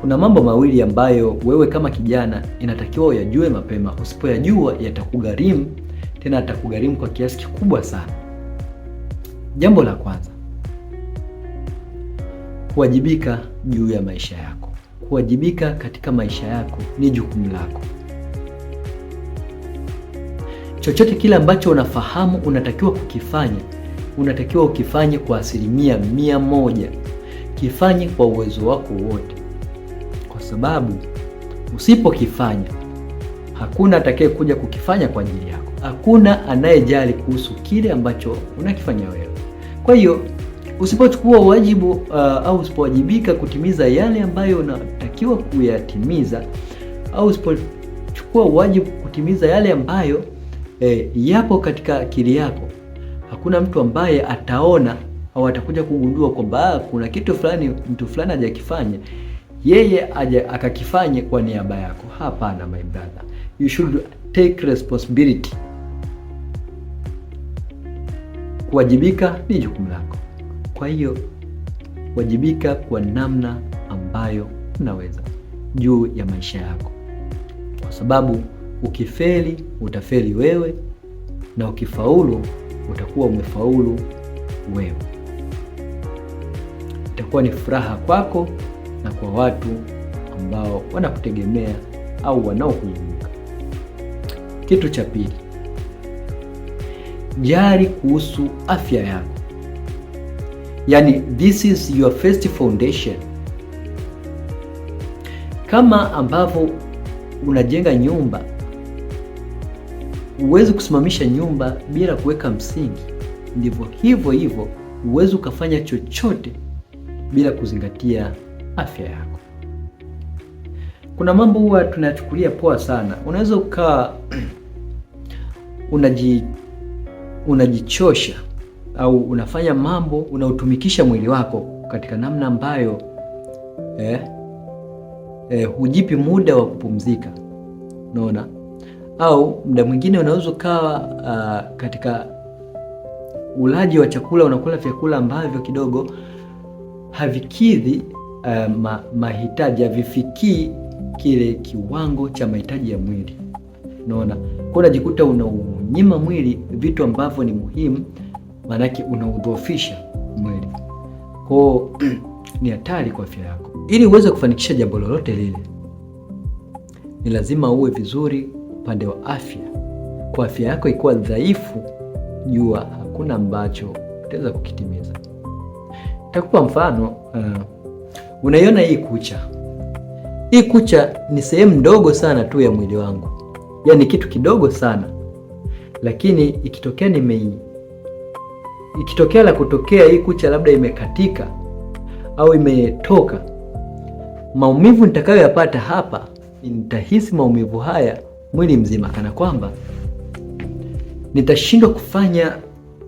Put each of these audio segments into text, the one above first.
Kuna mambo mawili ambayo wewe kama kijana inatakiwa uyajue mapema. Usipoyajua yatakugharimu, tena yatakugharimu kwa kiasi kikubwa sana. Jambo la kwanza, kuwajibika juu ya maisha yako. Kuwajibika katika maisha yako ni jukumu lako. Chochote kile ambacho unafahamu unatakiwa kukifanya, unatakiwa ukifanye kwa 100%. Kifanye kwa uwezo wako wote, kwa sababu usipokifanya hakuna atakaye kuja kukifanya kwa ajili yako. Hakuna anayejali kuhusu kile ambacho unakifanya wewe. Kwa hiyo usipochukua wajibu au usipowajibika kutimiza yale ambayo unatakiwa kuyatimiza au usipochukua wajibu kutimiza yale ambayo yapo katika akili yako, hakuna mtu ambaye ataona au atakuja kugundua kwamba kuna kitu fulani mtu fulani hajakifanya, yeye aje akakifanye kwa niaba yako. Hapana, my brother, you should take responsibility. Kuwajibika ni jukumu lako. Kwa hiyo wajibika kwa namna ambayo unaweza juu ya maisha yako, kwa sababu ukifeli utafeli wewe, na ukifaulu utakuwa umefaulu wewe. Itakuwa ni furaha kwako na kwa watu ambao wanakutegemea au wanaokuzunguka. Kitu cha pili, jali kuhusu afya yako. Yaani, this is your first foundation. Kama ambavyo unajenga nyumba, huwezi kusimamisha nyumba bila kuweka msingi. Ndivyo hivyo hivyo, huwezi ukafanya chochote bila kuzingatia afya yako. Kuna mambo huwa tunayachukulia poa sana. Unaweza ukawa unajichosha au unafanya mambo, unautumikisha mwili wako katika namna ambayo hujipi muda wa kupumzika, unaona. Au muda mwingine unaweza ukawa katika ulaji wa chakula, unakula vyakula ambavyo kidogo havikidhi mahitaji, havifikii kile kiwango cha mahitaji ya mwili, unaona. Kwa unajikuta unaunyima mwili vitu ambavyo ni muhimu, maanake unaudhoofisha mwili. Kwa ni hatari kwa afya yako. Ili uweze kufanikisha jambo lolote lile, ni lazima uwe vizuri upande wa afya. Kwa afya yako ikiwa dhaifu, jua hakuna ambacho utaweza kukitimiza. Nitakupa mfano. Unaiona hii kucha? Hii kucha ni sehemu ndogo sana tu ya mwili wangu, yaani kitu kidogo sana, lakini ikitokea la kutokea hii kucha labda imekatika au imetoka, maumivu nitakayoyapata hapa, nitahisi maumivu haya mwili mzima, kana kwamba nitashindwa kufanya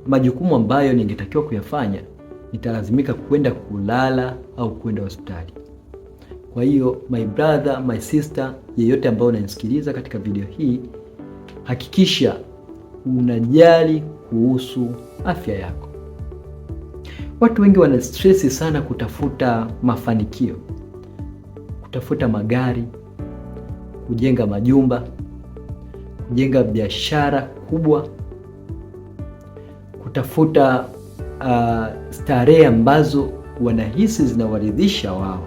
majukumu ambayo ningetakiwa kuyafanya. Nitalazimika kwenda kulala au kwenda hospitali. Kwa hiyo my brother, my sister, yeyote ambayo unanisikiliza katika video hii, hakikisha unajali kuhusu afya yako. Watu wengi wana stress sana kutafuta mafanikio, kutafuta magari, kujenga majumba, kujenga biashara kubwa, kutafuta starehe ambazo wanahisi zinawaridhisha wao,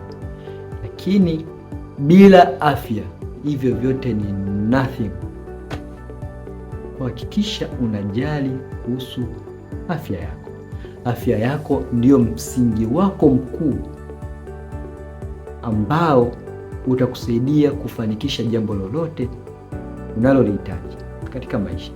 lakini bila afya hivyo vyote ni nothing. Kuhakikisha unajali kuhusu afya yako. Afya yako ndiyo msingi wako mkuu ambao utakusaidia kufanikisha jambo lolote unalolihitaji katika maisha.